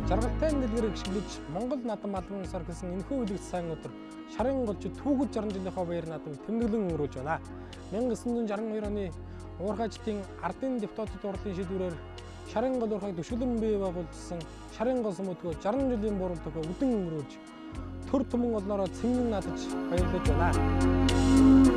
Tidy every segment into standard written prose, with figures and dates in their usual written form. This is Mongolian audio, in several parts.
Жаргалтай дэлгэрийг шиглэж Монгол наадам албан ёсоор гэсэн энэхүү үлэгц сайн өдөр шарын голчид түүхэл 60 жилийнхаа баяр наадамыг тэмдэглэн өнгөрүүлж байна. 1962 оны Уурхайчдын ардын депутатууд хурлын шийдвэрээр шарын гол уурхайг дөшгөлөн бий байгуулсан шарын гол сумуудгүй 60 жилийн буурал төхөө үдэн өнгөрүүлж төр түмэн олноороо цэнгэн наадаж баярлаж байна.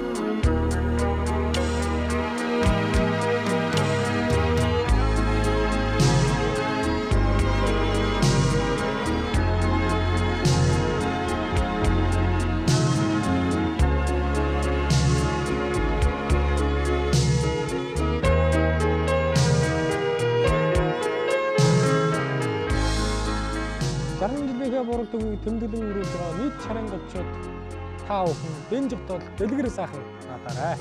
Жилийнхээ бурал төгийг тэмдэглэн өнгөрүүлж байгаа нийт шарын голчууд та бүхэн дэнжих тул дэлгэр сайхан наадаарай.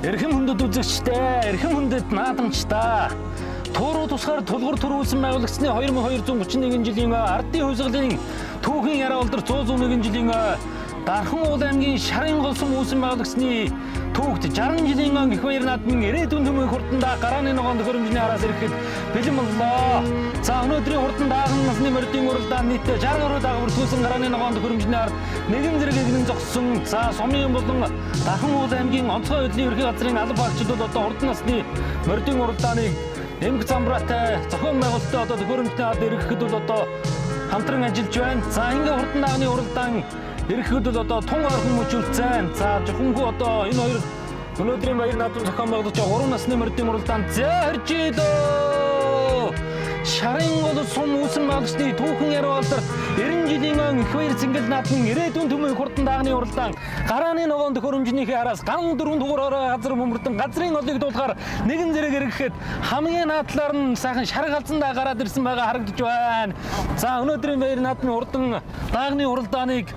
Эрхэм хүндэт үзэгчдээ, эрхэм хүндэт наадамчдаа. Тууруу тусгаар тулгуур төрүүлсэн байгуулагчны 2231 жилийн ардын хувьсгалын түүхийн яриа улдар 101 жилийн Дархан уул аймгийн шарын гол сум үүсэн байгуулагчны түүхт 60 жилийн их баяр наадмын ирээдүйн төмөн хурдандаа гарааны ногоон төхөөрөмжний араас ирэхэд бэлэн боллоо. За өнөөдрийн хурдан дааган насны мордын уралдаан нийтдээ 60 гаруй даагвар түүсэн гарааны ногоон төхөөрөмжний ард нэгэн зэрэг эгнэн зогссон. За сумын болон Дархан уул аймгийн онцгой байдлын ерхий газрын алба багчид бол одоо хурдан насны мордын уралдааныг эмх замбраатай зохион байгуулалттай одоо төхөөрөмжний ард ирэхэд бол одоо хамтран ажиллаж байна. За ингээ хурдан даагны уралдаан ирэхэд бол одоо тун ойрхон мөчүүлсэн. За жухамгүй одоо энэ хоёр өнөөдрийн баяр наадам зохион байгуулж байгаа 3 насны мордын уралдаан зэ хоржилөө. Шарын гол сум үүсэн байгуулагчны түүхэн яриа алдарт 90 жилийн өн их баяр цэнгэл наадмын ирээдүйн төмөн хурдан даагны уралдаан гарааны ногоон төхөөрөмжнийхээ араас ган дөрвөн дугаараараа газар бөмбөрдөн газрын олыг дуулахаар нэгэн зэрэг ирэхэд хамгийн наадлаар нь сайхан шар галзандаа гараад ирсэн байгаа харагдаж байна. За өнөөдрийн баяр наадмын хурдан даагны уралдааныг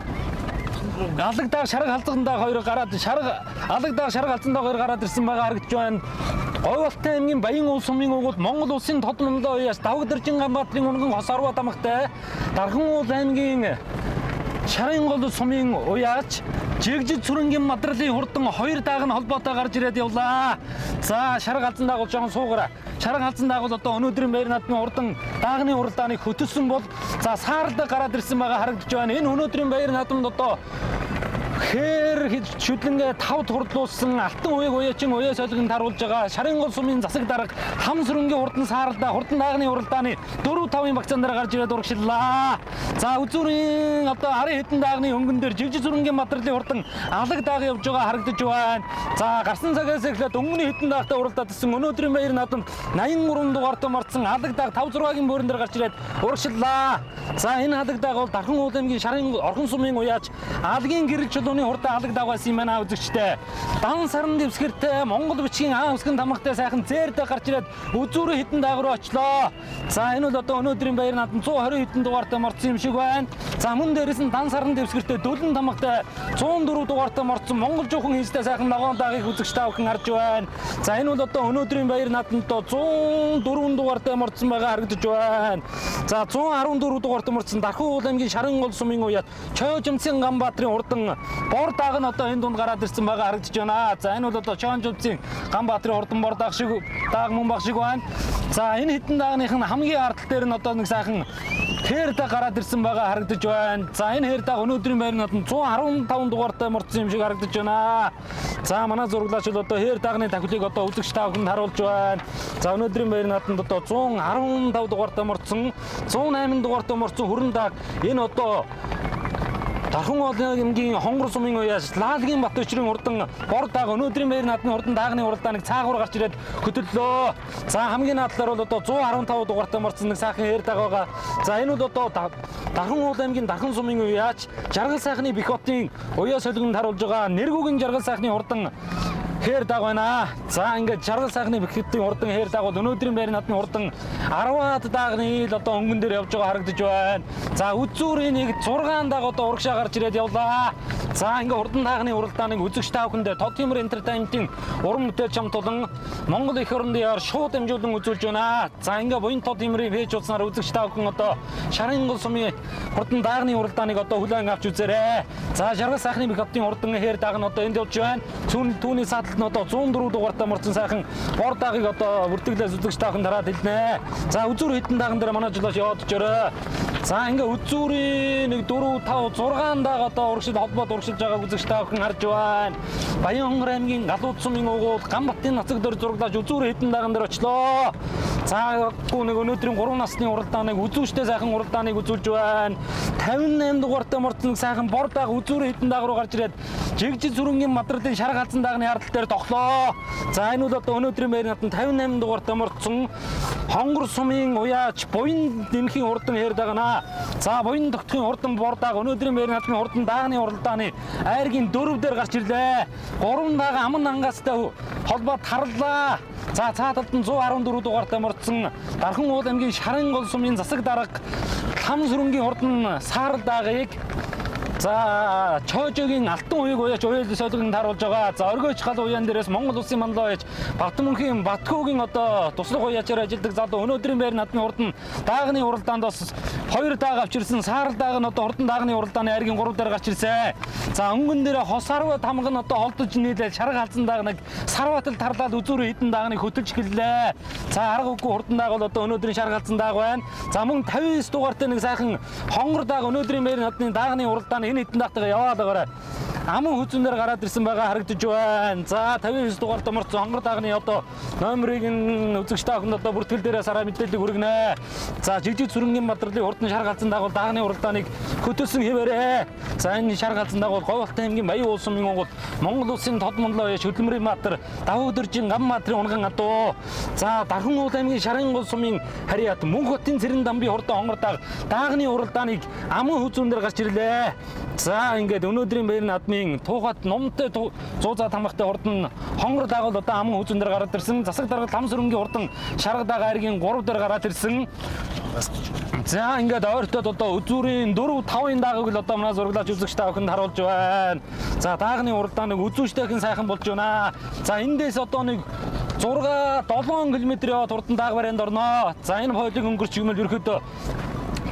Алагдаа шарга халзандаа хоёр гараад шарга алагдаа шарга халзандаа хоёр гараад ирсэн байгаа харагдаж байна. Говьалтай аймгийн Баян уул сумын угуул Монгол улсын тод номлоо уяас Давгдаржин Ганбаатарын унган хос арва дамгатай Дархан уул аймгийн шарын гол сумын уяач Жигжид сүрэнгийн мадралын хурдан хоёр дааг нь холбоотой гарч ирээд явлаа. За шарга халзан даагуул жоохон суугаарай. Шарга халзан даагуул одоо өнөөдрийн баяр наадмын хурдан даагны уралдааныг хөтөлсөн бол за сааралдаг гараад ирсэн байгаа харагдаж байна. Энэ өнөөдрийн баяр наадманд одоо хээр шүдлэнгээ тав турдлуулсан алтан уяг уяачин уяа солигон таруулж байгаа шарын гол сумын засаг дарга хам сүрэнгийн хурдан сааралдаа хурдан даагны уралдааны 4 5-ын багцаан дээр гарч ирээд урагшлаа. За үзүүрийн одоо арын хэдэн даагны хөнгөн дээр жигжи сүрэнгийн мадралын хурдан алаг дааг явж байгаа харагдаж байна. За гарсан цагаас эхлээд өнгөний хэдэн даагтай уралдаад ирсэн өнөөдрийн баяр наадамд 83 дугаартай морцсон алаг дааг 5 6-гийн бөөрөн дээр гарч ирээд урагшлаа. За энэ алаг дааг бол Дархан уул аймгийн шарын орхон сумын уяач алгийн гэрэл чулууны хурдан алаг дааг байсан юм байна үзэгчтэй. Дан саран дэвсгэртэй Монгол бичгийн аан өсгөн тамгатай сайхан зээрдэ гарч ирээд үзүүрийн хэдэн дааг руу очлоо. За энэ бол одоо өнөөдрийн баяр наадам 120 хэдэн дугаартай морцсон юм шиг байна. За мөн дээрээс нь дан саран дэвсгэртэй дөлөн тамгатай 104 дугаартай морцсон Монгол жуухан хийстэй сайхан ногоон даагийг үзэгч та бүхэн харж байна. За энэ бол одоо өнөөдрийн баяр наадамд 104 дугаартай морцсон байгаа харагдаж байна. За 114 дугаартай морцсон Дархан уул аймгийн шарын гол сумын уяат Чойжмцын Ганбаатарын хурдан бор дааг нь одоо энэ дунд гараад ирсэн байгаа харагдаж байна. За энэ бол одоо Чойжмцын Ганбаатарын хурдан бор дааг шиг дааг мөн баг шиг байна. За энэ хэдэн даагных нь хамгийн ард дээр нь одоо нэг сайхан хээр дааг гараад ирсэн байгаа харагдаж байна. За энэ хээр дааг өнөөдрийн баяр наадам 115 дугаартай морцсон юм шиг харагдаж байна. За манай зураглаач бол одоо хээр даагны тахилыг одоо үзэгч та бүхэнд харуулж байна. За өнөөдрийн баяр наадамд одоо 115 дугаартай морцсон, 108 дугаартай морцсон хүрэн дааг энэ одоо Дархан уул аймгийн хонгор сумын уяас Лаалгийн Батөчрийн хурдан бор дааг өнөөдрийн баяр наадмын хурдан даагны уралдааныг цаагуур гарч ирээд хөтөллөө. За хамгийн наадлаар бол одоо 115 дугаартай морцсон нэг сайхан ээр дааг байгаа. За энэ бол одоо Дархан уул аймгийн Дархан сумын уяач Жаргал сайхны Бэх хотын уяа солигонд харуулж байгаа Нэргүүгийн Жаргал сайхны хурдан хээр даг байна. За ингээд Жаргал сайхны бэхжидийн хурдан хээр даг бол өнөөдрийн байр наадмын хурдан 10-аад дагны л одоо өнгөн дээр явж байгаа харагдаж байна. За үзүүрийн нэг 6 даг одоо урагшаа гарч ирээд явлаа. За ингээд хурдан дагны уралдааныг үзэгч та бүхэндээ Тод Юмор Entertainment-ийн уран бүтээлч хамт олон Монгол эх орон даяар шууд дамжуулан үзүүлж байна. За ингээд буян Тод Юмрын пэйж хуудаснаар үзэгч та бүхэн одоо Шарын гол сумын хурдан дагны уралдааныг одоо хүлээн авч үзээрэй. За Жаргал сайхны бэх хотын хурдан хээр даг нь одоо энд явж байна. Түүний сааталт нь одоо 104 дугаартай морцсон сайхан бор дагыг одоо бүртгэлээс үзэгч та бүхэн дараад хэлнэ. За үзүүр хэдэн даган дээр манай жолооч яваад очоорой. За ингээ үзүүрийн 1 4 5 6 даг одоо урагшил холбоод урагшилж байгааг үзэгч та бүхэн харж байна. Баян-Хонгор аймгийн Галууд сумын угуул Ганбатын нацаг дөр зураглаж үзүүр хэдэн даган дээр очлоо. За нэг өнөөдрийн 3 насны уралдааныг үзүүштэй сайхан уралдааныг үзүүлж байна. 58 дугаартай морцсон сайхан бор даг үзүүр хэдэн даг руу гарч ирээд жигжи зүрэнгийн мадралын шар галзан дагны хардал дээр тоглоо. За энэ бол одоо өнөөдрийн байр надан 58 дугаартай морцсон Хонгор сумын уяач буян дэмхийн хурдан хээр дагна. За буян тогтхын хурдан бор даг өнөөдрийн байр наадмын хурдан дагны уралдааны айргийн 4 дээр гарч ирлээ. 3 даг аман ангастай холбоод тарлаа. За цаа талд нь 114 дугаартай морцсон Дархан уул аймгийн Шарын гол сумын засаг дарга Лам сүрэнгийн хурдан саарал дагыг за Чоожогийн алтан уяг уяач уяал солигон тааруулж байгаа. За оргойч гал уяан дээрээс Монгол улсын манлай уяач Балтмөнхийн Батхөөгийн одоо туслах уяачаар ажилладаг залуу өнөөдрийн байр наадмын хурдан даагны уралдаанд бас 2 дааг авчирсан. Саарал дааг нь одоо хурдан даагны уралдааны айргийн 3 дээр гарч ирсэн. За өнгөн дээр хос арва тамга нь одоо холдож нийлээд шарга халзан дааг нэг сарватал тарлаад үзүүрээ хэдэн даагныг хөтөлж эхэллээ. За арга үгүй хурдан дааг бол одоо өнөөдрийн шарга халзан дааг байна. За мөн 59 дугаартай нэг сайхан хонгор дааг өнөөдрийн байр наадмын даагны уралдааны энэ хэдэн даатайгаа яваад байгаарай. Аман хүзүүнээр гараад ирсэн байгаа харагдаж байна. За 59 дугаар томорцсон хонгор дагны одоо номерыг нь үзэгч та бүхэнд одоо бүртгэл дээрээ сараа мэдээллийг хүргэнэ. За жигжиг зүрэнгийн мадрлын хурдан шар галзан дагуул дагны уралдааныг хөтөлсөн хэвээрээ. За энэ шар галзан дагуул Говьалтай аймгийн Баян уул сумын угуул Монгол улсын тод монлоо хөдөлмөрийн баатар Давуу өдөржин Гам баатрын унган адуу. За Дархан уул аймгийн Шарын гол сумын Хариат Мөнх хотын Цэрэн дамбын хурдан хонгор даг дагны уралдааныг аман хүзүүн дээр гарч ирлээ. За ингээд өнөөдрийн байр наадмын туухат номтой зуузаа тамгатай хурдан хонгор дагуул одоо аман хүзүүн дээр гараад ирсэн. Засаг дарга лам сүрэнгийн хурдан шарга даг айргийн 3 дээр гараад ирсэн. За ингээд ойртоод одоо үзүүрийн 4 5-ын дагыг л одоо манай зураглаач үзэгч та бүхэнд харуулж байна. За даагны уралдааныг үзүүштэйхэн сайхан болж байна. За эндээс одоо нэг 6 7 км яваад хурдан дааг барианд орноо. За энэ хойлыг өнгөрч юмэл ерөөхдөө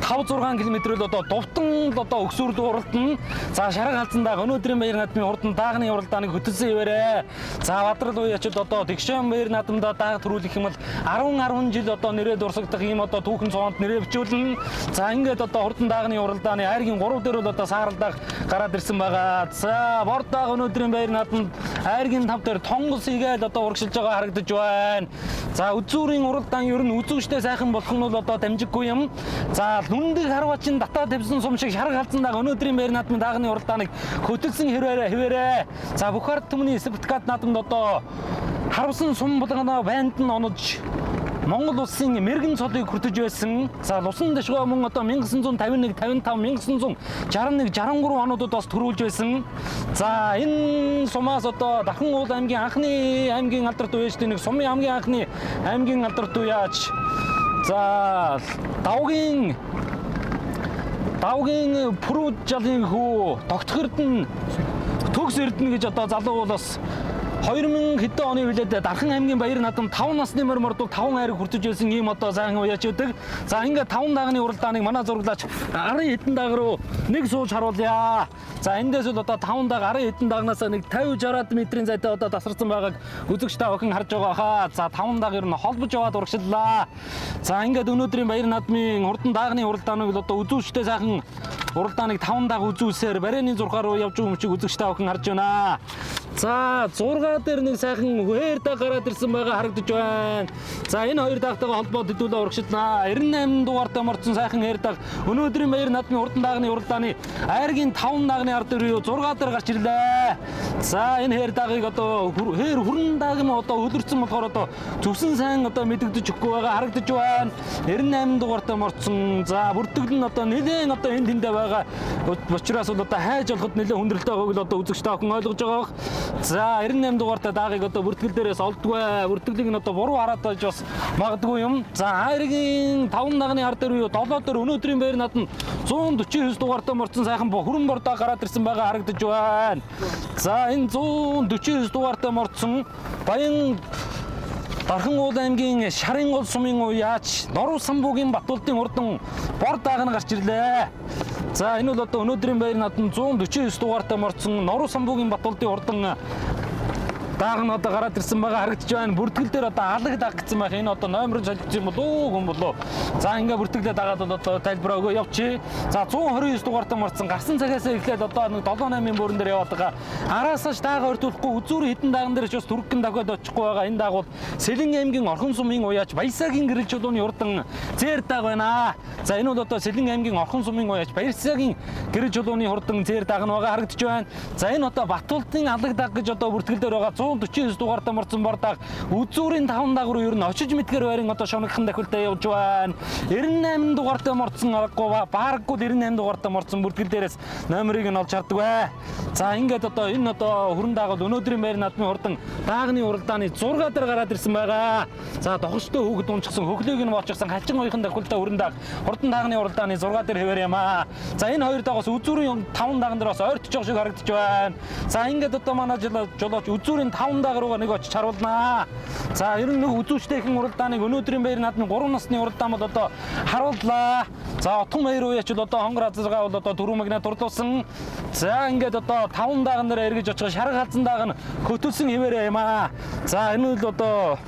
5 6 км л одоо дувтан л одоо өксүрд уралдана. За шарга халзан даг өнөөдрийн баяр наадмын хурдан даагны уралдааныг хөтөлсөн хэвээрээ. За Бадрал уяачд одоо Тэгшэн баяр наадамдаа дааг төрүүлэх юм бол 10 10 жил одоо нэрээ дурсагдах ийм одоо түүхэн цоонд нэрээ бичүүлнэ. За ингээд одоо хурдан даагны уралдааны айргийн 3 дээр бол одоо саарал даг гараад ирсэн байгаа. За бор даг өнөөдрийн баяр наадамд айргийн 5 дээр тонгос игээл одоо урагшилж байгаа харагдаж байна. За үзүүрийн уралдаан ер нь үзүүштэй сайхан болох нь бол одоо дамжиггүй юм. За нүндэг харвачин татаа тавьсан сум шиг шарга халзан даг өнөөдрийн байр наадмын даагны уралдааныг хөтөлсөн хэвээрээ. За бүх ард түмний сертификат наадамд одоо харвсан сум булгана банд нь онож Монгол улсын мэрэгэн цолыг хүртэж байсан. За Лусан дэшгөө мөн одоо 1951, 55, 1961, 63 онуудад бас төрүүлж байсан. За энэ сумаас одоо Дархан уул аймгийн анхны аймгийн алдарт үеэжтэй нэг сумын хамгийн анхны аймгийн алдарт үеач. За давгийн Пүрүүд жалын хүү тогтох эрдэнэ төгс эрдэнэ гэж одоо залуу бол бас 2000 хэдэн оны билээд Дархан аймгийн Баяр наадам 5 насны морь мордууд 5 айраг хүртэж байсан ийм одоо сайхан уяач өгдөг. За ингээд 5 дагны уралдааныг манай зураглаач 10 хэдэн даг руу нэг сууж харуулъя. За эндээс бол одоо 5 даг 10 хэдэн дагнаас нэг 50 60 метрийн зайтай одоо тасарсан байгааг үзэгч та бүхэн харж байгаа хаа. За 5 даг ер нь холбож яваад урагшлаа. За ингээд өнөөдрийн Баяр наадмын хурдан дагны уралдааныг л одоо үзүүштэй сайхан уралдааныг 5 даг үзүүлсээр барайны зурхаа руу явж байгаа юм шиг үзэгч та бүхэн харж байна. За 6 дээр нэг сайхан хээр даг гараад ирсэн байгаа харагдаж байна. За энэ хоёр дагтайгаа холбоод хэдүүлээ урагшилнаа. 98 дугаартай морцсон сайхан хээр даг өнөөдрийн Баяр наадмын хурдан дагны уралдааны айргийн 5 дагны ард руу 6 дээр гарч ирлээ. За энэ хээр дагийг одоо хээр хүрэн даг юм одоо өлөрцөн болохоор одоо зөвсөн сайн одоо мэдэгдэж өгөхгүй байгаа харагдаж байна. 98 дугаартай морцсон. За бүртгэл нь одоо нэлээд одоо энэ тэндээ байгаа учраас бол одоо хайж олоход нэлээд хүндрэлтэй байгааг л одоо үзэгч та бүхэн ойлгож байгаа бох. За 98 198 дугаартай даагийг одоо бүртгэл дээрээс олдгүй. Бүртгэлийг нь одоо буруу хараад байж бас магадгүй юм. За айргийн 5 дагны хар дээр буюу 7 дээр өнөөдрийн байр наадам 149 дугаартай морцсон сайхан хүрэн бордоо гараад ирсэн байгаа харагдаж байна. За энэ 149 дугаартай морцсон Баян Дархан уул аймгийн Шарын гол сумын уяач Норуу самбуугийн Батулдын урдан бор дааг нь гарч ирлээ. За энэ бол одоо өнөөдрийн байр наадам 149 дугаартай морцсон Норуу самбуугийн Батулдын урдан дааг нь одоо гараад ирсэн байгаа харагдаж байна. Бүртгэл дээр одоо алаг даг гэсэн байх. Энэ одоо номер нь солигдсон юм болов уу гүн болов. За ингээ бүртгэлээ дагаад бол одоо тайлбараа өгөө явчих. За 129 дугаартай морцсон гарсан цагаас эхлээд одоо нэг 7 8-ын бүрэн дээр яваад байгаа. Араасаа ч даага өртүүлэхгүй үзүүр хідэн дааган дээр ч бас түргэн дахиад очихгүй байгаа. Энэ дааг бол Сэлэн аймгийн Орхон сумын уяач Баясагийн гэрэл чулууны урдан зээр дааг байна. За энэ бол одоо Сэлэн аймгийн Орхон сумын уяач Баясагийн гэрэл чулууны хурдан зээр дааг нь байгаа харагдаж байна. За энэ одоо Батулдын алаг даг гэж одоо бүртгэл дээр байгаа 149 дугаартай морцсон бор дааг үзүүрийн 5 дааг руу ер нь очиж мэдгээр байрын одоо шоногхон дахилтаа явж байна. 98 дугаартай морцсон аргагүй баараггүй 98 дугаартай морцсон бүртгэл дээрээс номерыг нь олж чаддаг бай. За ингээд одоо энэ одоо хүрэн дааг бол өнөөдрийн байр наадмын хурдан даагны уралдааны 6 дээр гараад ирсэн байгаа. За дохостой хүүхэд унчихсан хөхлийг нь боочсон хачин хоёрын дахилтаа хүрэн дааг хурдан даагны уралдааны 6 дээр хэвээр юм аа. За энэ хоёр даагаас үзүүрийн 5 дааган дээр бас ойртож байгаа шиг харагдаж байна. За ингээд одоо манай жолооч үзүүрийн 5 дааг руугаа нэг очиж харуулнаа. За ер нь нэг үзүүчтэйхэн уралдааныг өнөөдрийн байр наадмын 3 насны уралдаан бол одоо харууллаа. За Отон баяр уяач бол одоо хонгор азаргаа бол одоо дөрөв магнаа дурлуулсан. За ингээд одоо 5 дааган дээр эргэж очих шарга халзан дааг нь хөтөлсөн хэвээрээ юм аа. За энэ үл одоо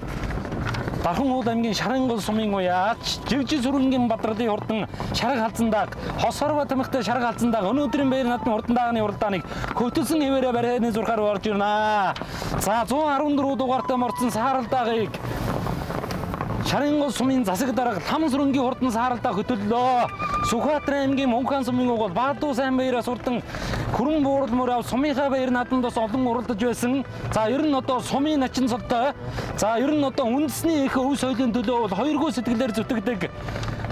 Дархан уул аймгийн Шарын гол сумын уяач Живжи сүрэнгийн Бадралын хурдан шарга халзан дааг Хосорба тамхтай шарга халзан дааг өнөөдрийн байр наадмын хурдан даагны уралдааныг хөтөлсөн хэвээрээ барианы зурхаар орж ирнэ. За 114 дугаартай морцсон саарал даагыг Шарын гол сумын засаг дарга Лам сүрэнгийн хурдан сааралдаа хөтөллөө. Сүхбаатар аймгийн Мөнхаан сумын угуул Баадуу сайн баяраас хурдан хүрэн буурал мөр ав сумынхаа баяр наадамд бас олон уралдаж байсан. За ер нь одоо сумын начин цолтой. За ер нь одоо үндэсний их өв соёлын төлөө бол хоёргоо сэтгэлээр зүтгэдэг.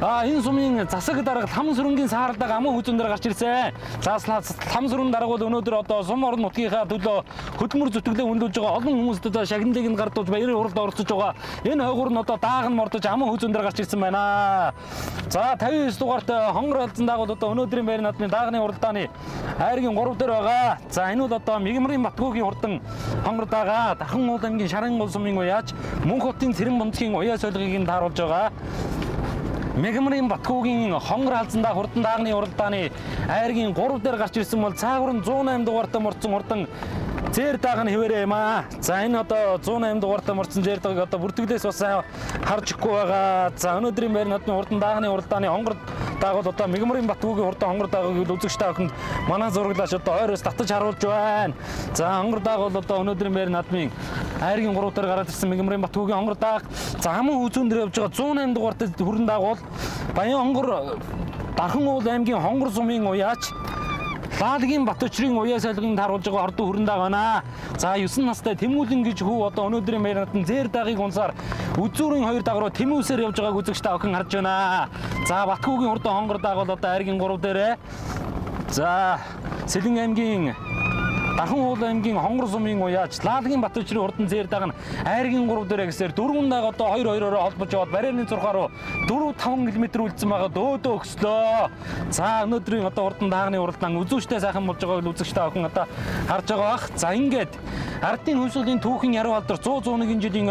Энэ сумын засаг дарга Лам сүрэнгийн сааралдааг аман хүзүүн дээр гарч ирсэн. За Лам сүрэн дарга бол өнөөдөр одоо сум орон нутгийнхаа төлөө хөдөлмөр зүтгэлээ үнэлж байгаа олон хүмүүст одоо шагналыг нь гардуулж баярын хуралд оролцож байгаа. Энэ хойгуур нь одоо дааг нь мордож аман хүзүүн дээр гарч ирсэн байна. За 59 дугаартай хонгор халзан дааг бол одоо өнөөдрийн байр наадмын даагны уралдааны айргийн 3 дээр байгаа. За энэ бол одоо Мигмрын Батгуугийн хурдан хонгор даага Дархан уул аймгийн Шарын гол сумын уяач Мөнх хотын Цэрэн бунцгийн уяа солигыг нь тааруулж байгаа. Мегмрын Батгуугийн хонгор халзандаа хурдан даагны уралдааны айргийн 3 дээр гарч ирсэн бол цаагуур нь 108 дугаартай морцсон хурдан зээр дааг нь хэвээрээ юм аа. За энэ одоо 108 дугаартай морцсон зээр дааг одоо бүртгэлээс бас харж өгөхгүй байгаа. За өнөөдрийн байр наадмын хурдан даагны уралдааны хонгор дааг бол одоо Мегмрын Батгуугийн хурдан хонгор даагийг үзэгч та бүхэнд манай зураглаач одоо ойроос татаж харуулж байна. За хонгор дааг бол одоо өнөөдрийн байр наадмын айргийн 3 дээр гараад ирсэн Мегмрын Батгуугийн хонгор дааг. За аман хүзүүн дээр явж байгаа 108 дугаартай хүрэн дааг бол Баян хонгор Дархан уул аймгийн хонгор сумын уяач Лаалагийн Батөчрийн уяа солигын тааруулж байгаа ордон хүрэн дааг байна. За 9 настай Тэмүүлэн гэж хүү одоо өнөөдрийн байр наадмын зээр даагийг унсаар үзүүрийн 2 дааг руу тэмүүлсээр явж байгааг үзэгч та бүхэн харж байна. За Батгуугийн хурдан хонгор дааг бол одоо айргийн 3 дээрээ. За Сэлэн аймгийн Дархан уул аймгийн хонгор сумын уяач Лаалагийн Батөчрийн хурдан зээр дааг нь айргийн 3 дээрээ гэсээр дөрвөн дааг одоо 2 2-ороо холбож яваад барьерны зурхаа руу 4 5 км үлдсэн байгаа дөөдөө өгслөө. За өнөөдрийн одоо хурдан даагны уралдаан үзүүштэй сайхан болж байгааг үзэгч та бүхэн одоо харж байгаа бах. За ингээд ардын хөвсгөлийн түүхэн яруу алдар 100 101 жилийн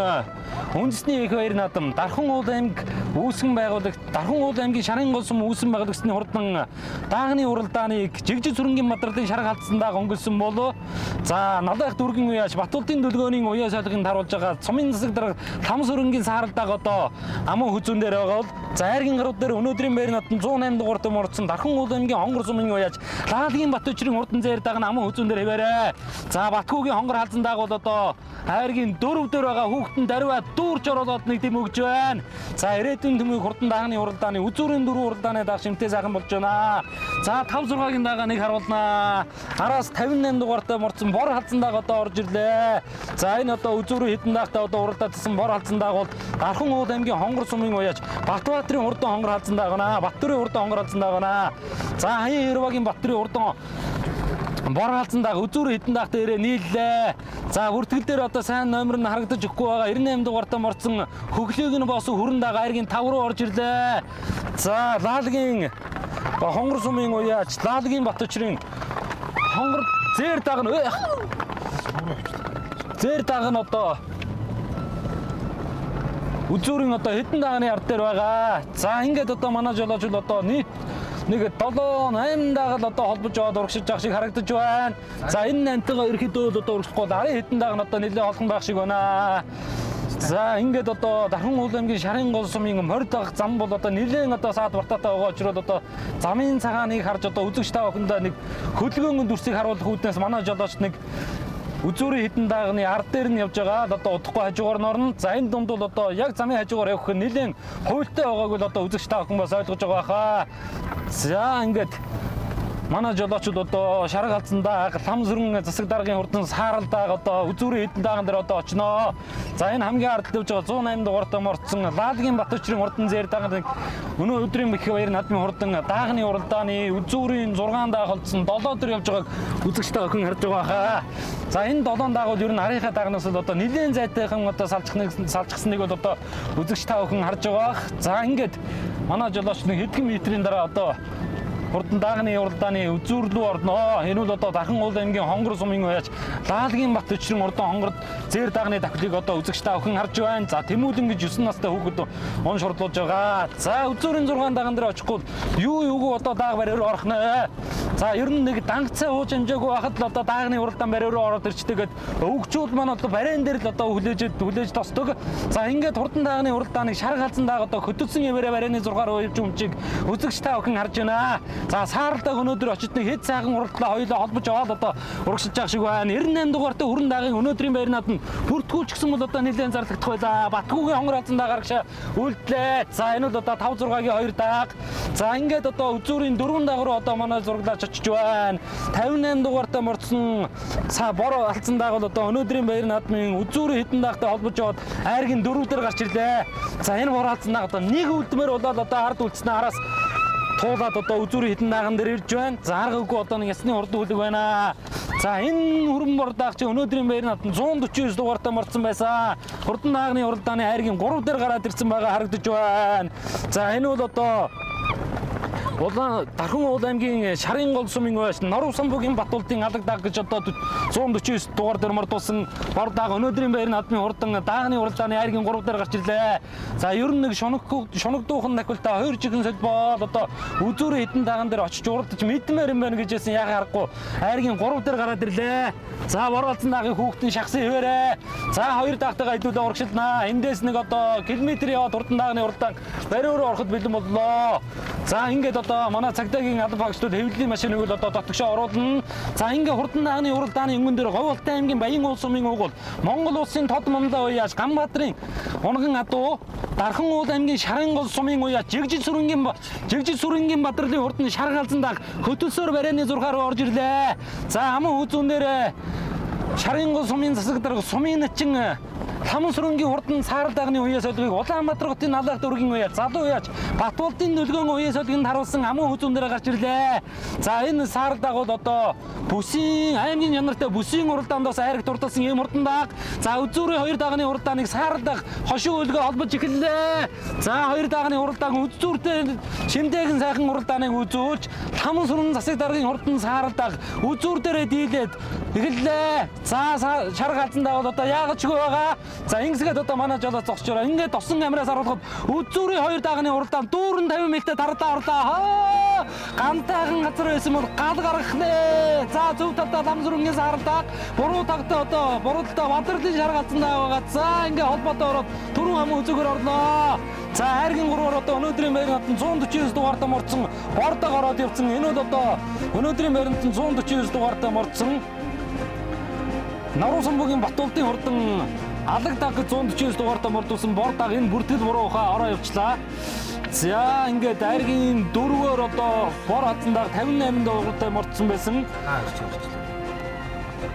үндэсний их баяр наадам Дархан уул аймаг үүсгэн байгуулагч Дархан уул аймгийн Шарын гол сум үүсгэн байгуулагчны хурдан даагны уралдааныг Жигжи сүрэнгийн Бадралын шарга халдсан дааг өнгөлсөн болоо. За Налайх дүүргэн уяач Батулдын дүлгөөний уяа солигын таруулж байгаа сумын засаг дарга Лам сүрэнгийн сааралдааг одоо аман хүзүүн дээр байгаа бол за айргийн гарууд дээр өнөөдрийн байр наадам 108 дугаартай мордсон Дархан уул аймгийн хонгор сумын уяач Лаалагийн Батөчрийн хурдан зээр дааг нь аман хүзүүн дээр хэвээрээ. За Батгуугийн хонгор халзан дааг бол одоо айргийн 4 дээр байгаа хүүхдэн даруй дүүрч оруулаад нэг тэм өгж байна. За ирээдүйн төмийг хурдан даагны уралдааны үзүүрийн 4 уралдааны дааг шимтэй сайхан болж байна. За 5 6-гийн даага нэг харуулнаа. Араас 58 дугаартай морцсон бор халзан дааг одоо орж ирлээ. За энэ одоо үзүүрийн хэдэн даагтай одоо уралдаадсан бор халзан дааг бол Дархан уул аймгийн хонгор сумын уяач Батбаатарын хурдан хонгор халзан дааг байна. Баттөрийн хурдан хонгор халзан дааг байна. За Хаян Хэрвагийн Баттөрийн хурдан Бор галзан даг үзүүр хэдэн даг дээрээ нийллээ. За бүртгэл дээр одоо сайн номер нь харагдаж өгөхгүй байгаа. 98 дугаартай морцсон хөглөөг нь боосон хүрэн даг айргийн 5 руу орж ирлээ. За Лаалагийн Хонгор сумын уяач Лаалагийн Батөчрийн хонгор зээр даг нь зээр даг нь одоо үзүүрийн одоо хэдэн дагны ард дээр байгаа. За ингээд одоо манай жолоочул одоо нийт нэг 7 8 дагаал одоо холбож яваад урагшиж байгаа шиг харагдаж байна. За энэ 8-тайгаа ерөөхдөө л одоо урагшлахгүй л арын хэдэн даг нь одоо нэлээд холхон байх шиг байна. За ингээд одоо Дархан уул аймгийн Шарын гол сумын морь дагах зам бол одоо нэлээд одоо саад бартаатай байгаа учраас одоо замын цагааныг харж одоо үзэгч та бүхэндээ нэг хөдөлгөөн дүрсийг харуулах үүднээс манай жолооч нэг үзүүрийн хэдэн дагны ард дээр нь явж байгаа л одоо удахгүй хажуугаар нь орно. За энэ дунд бол одоо яг замын хажуугаар явах нь нэлээд хуйлтай байгааг бол одоо үзэгч та бүхэн бас ойлгож байгаа хаа. За ингээд манай жолоочууд одоо шарга алдсан даг, лам сүрэн засаг даргын хурдан саарал даг одоо үзүүрийн хэдэн даган дээр одоо очноо. За энэ хамгийн ард явж байгаа 108 дугаартай морцсон Лаалагийн Батөчрийн хурдан зээр даган өнөө өдрийн их баяр наадмын хурдан даагны уралдааны үзүүрийн 6 даг холдсон 7 дээр явж байгааг үзэгч та бүхэн харж байгаа хаа. За энэ 7 даг бол ер нь арийнхаа дагнаас л одоо нэлээд зайтайхан одоо салчихсныг бол одоо үзэгч та бүхэн харж байгаа. За ингээд манай жолооч нэг хэдхэн метрийн дараа одоо хурдан даагны уралдааны үзүүр рүү орно. Энэ бол одоо Дархан уул аймгийн Хонгор сумын уяач Лаалагийн Батөчрийн урдан хонгорд зээр даагны давхлыг одоо үзэгч та бүхэн харж байна. За Тэмүүлэн гэж 9 настай хүүхэд он шурдлуулж байгаа. За үзүүрийн 6 даган дээр очихгүй юу юугүй одоо дааг бариар орох нэ. За ер нь нэг дангацаа ууж амжаагүй байхад л одоо даагны уралдаан бариар руу ороод ирчдэг гэд өвгчүүл маань одоо бариан дээр л одоо хүлээж тосдог. За ингээд хурдан даагны уралдааныг шар галзан дааг одоо хөтөлсөн хэвээрээ барианы 6 руу явж өмчийг үзэгч та бүхэн харж байна. За сааралдаг өнөөдөр очиж нэг хэд сайхан уралдлаа хоёулаа холбож аваад одоо урагшиж байгаа шиг байна. 98 дугаартай хүрэн дагын өнөөдрийн баяр наадам бүртгүүлчихсэн бол одоо нэлээд зарлагдах байлаа. Батгүйгийн хонгор алзан дагаар гişа үлдлээ. За энэ бол одоо 5 6-гийн 2 даг. За ингээд одоо үзүүрийн 4 даг руу одоо манай зураглаач очиж байна. 58 дугаартай морцсон бор алзан даг бол одоо өнөөдрийн баяр наадмын үзүүрийн хэдэн дагтай холбож аваад айргийн 4 дээр гарч ирлээ. За энэ бор алзан даг одоо нэг үлдмээр болоод одоо ард үлдснэ араас туулаад одоо үзүүрийн хэдэн даган дээр ирж байна. За аргагүй одоо нэг ясны хурдан хүлэг байна. За энэ хүрэн бор даг чи өнөөдрийн баяр наадам 149 дугаартай морцсон байсан. Хурдан дагны уралдааны айргийн 3 дээр гараад ирсэн байгаа харагдаж байна. За энэ бол одоо Улаан Дархан уул аймгийн Шарын гол сумын уяаш Норов самбугийн Батулдын алаг даг гэж одоо 149 дугаар дээр мордуулсан бор даг өнөөдрийн баяр наадмын хурдан даагны уралдааны айргийн 3 дээр гарч ирлээ. За ер нь нэг шунагдуухан нахилтаа хоёр жигэн солбол одоо үзүүрийн хэдэн даган дээр очиж уралдаж мэдмээр юм байна гэж хэлсэн яхаа харахгүй айргийн 3 дээр гараад ирлээ. За бор алзан дагийн хүүхдэн шахсан хэвээрээ. За хоёр дагтайгаа хэдүүлээ урагшилнаа. Эндээс нэг одоо километр яваад хурдан даагны уралдаан бариу руу ороход бэлэн боллоо. За ингээд одоо манай цагдаагийн алба багшлууд хэвлэлийн машиныг л одоо дотгошоо оруулна. За ингээ хурдан дагны уралдааны өнгөн дээр Говьалтай аймгийн Баян уул сумын угуул Монгол улсын тод мунлаа уяаж Ганбаатарын унган адуу Дархан уул аймгийн Шарын гол сумын уяаж Жигжил сүрэнгийн Бадралын хурдан шар галзан даг хөтөлсөөр барианы зургаар руу орж ирлээ. За аман хүзүүн дээр Шарын гол сумын засаг дарга сумын начин Ламан сүрэнгийн хурдан саарал дагны уяа солигыг Улаанбаатар хотын налаах дүүргийн уяа залуу уяач Батулдын нүлгэн уяа солигонд харуулсан аман хүзүүн дээр гарч ирлээ. За энэ саарал даг бол одоо бүсийн аймгийн янартай бүсийн уралдаанд бас айраг дурдсан ийм хурдан даг. За үзүүрийн хоёр дагны уралдааныг саарал даг хошин өлгөө холбож эхэллээ. За хоёр дагны уралдаан үзүүртэй шимдээгэн сайхан уралдааныг үзүүлж Ламан сүрэн засаг даргын хурдан саарал даг үзүүр дээрээ дийлээд эхэллээ. За шар галзан даг бол одоо яагаад ч үгүй байгаа. За ингэсгээд одоо манай жолоо зогсож байгаа. Ингээд тосон амираас харуулхад үзүүрийн хоёр дагны уралдаан дүүрэн 50 мэлтэй дарлаа орлоо. Гантайхан газар байсан бол гал гаргах нэ. За зөв талдаа лам сүрэнгийн сааралдаг. Буруу тагтаа одоо буруу талдаа Бадралын шар галзан байгаа. За ингээ холбоотой ороод түрүүн аман үзүүгээр орлоо. За айргийн 3-аар одоо өнөөдрийн баяр наадам 149 дугаартай морцсон бордог ороод явцсан. Энэ бол одоо өнөөдрийн баяр наадам 149 дугаартай морцсон Норов самбугийн Батулдын хурдан алаг даг 149 дугаартай мордуулсан бор даг энэ бүртгэл буруу хаа ороо явчлаа. За ингээд айргийн 4-өр одоо бор хазан даг 58 дугаартай мордсон байсан.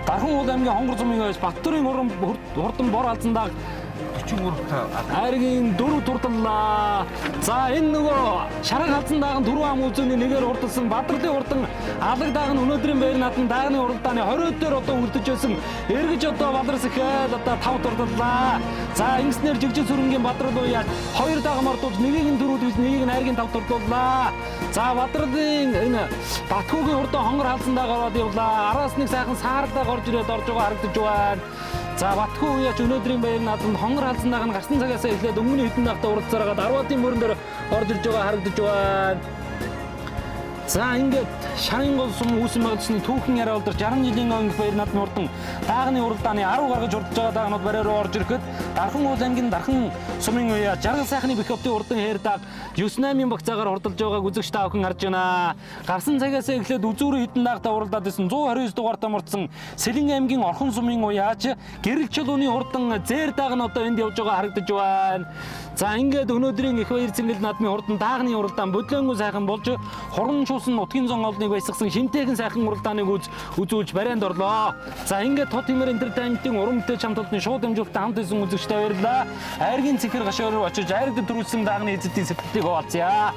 Дархан уул аймгийн Хонгор зумын ойс Баттөрийн хурдан бор хазан даг 33-т. Айргийн 4 турдлаа. За, энэ нөгөө шараг халзан дааган түрүү ам үзүүний нэгээр хурдалсан Бадралын хурдан алаг дааган өнөөдрийн баяр наадам даагны уралдааны 20 дээр одоо үлдэж байсан. Эргэж одоо Баларс ихээл одоо 5 турдлаа. За, ингэснээр жигжин сүрэнгийн Бадрал уяа 2 даагам ордуулж, нэгийг нь түрүүлж, нэгийг нь айргийн 5 турдлаа. За, Бадралын энэ Батхүүгийн хурдан хонгор халзан дааг ороод явлаа. Араас нэг сайхан саарлаа орж ирээд орж байгаа харагдаж байна. За, Батхүү уяач өнөөдрийн баяр наадамд хонгор халзан дааг нь гарсан цагаас эхлээд өмнө хэдэн дагтаа уралцаар хагаад арватын мөрөн дээр орж ирж байгаа харагдаж байна. За, ингээд шарын гол сум үүсэн байгуулсны түүхэн яриа болдор 60 жилийн өнгөх баяр наадмын хурдан даагны уралдааны 10 гаргаж хурдж байгаа даагнууд барай руу орж ирэхэд Дархан уул ангийн Дархан сумын уяа жаргал сайхны Бэхөвтийн хурдан хээр дааг 9-8-ын багцаагаар хурдалж байгааг үзэгч та бүхэн харж байна. Гарсан цагаас эхлээд үзүүрэн хэдэн даагтаа уралдаад исэн 129 дугаартаа мурдсан Сэлэн аймгийн Орхон сумын уяач гэрэл чулууны хурдан зээр дааг нь одоо энд явж байгаа харагдаж байна. За, ингээд өнөөдрийн их баяр цэнгэл наадмын хурдан даагны уралдаан бодлоонгүй сайхан болж хуран шуусан нутгийн зон олныг баясгасан шинтэйхэн сайхан уралдааныг үзүүлж барайнд орлоо. За, ингээд Тод Тэмэр Entertainment-ийн уран бүтээлч хамт олонны шууд дамжуулалтад хамт исэн үзэгчтэй баярлалаа. Айргийн цэнхэр гашуу руу очиж айраг төрүүлсэн даагны эзэдийн сэтгэлийг хуваалцъя.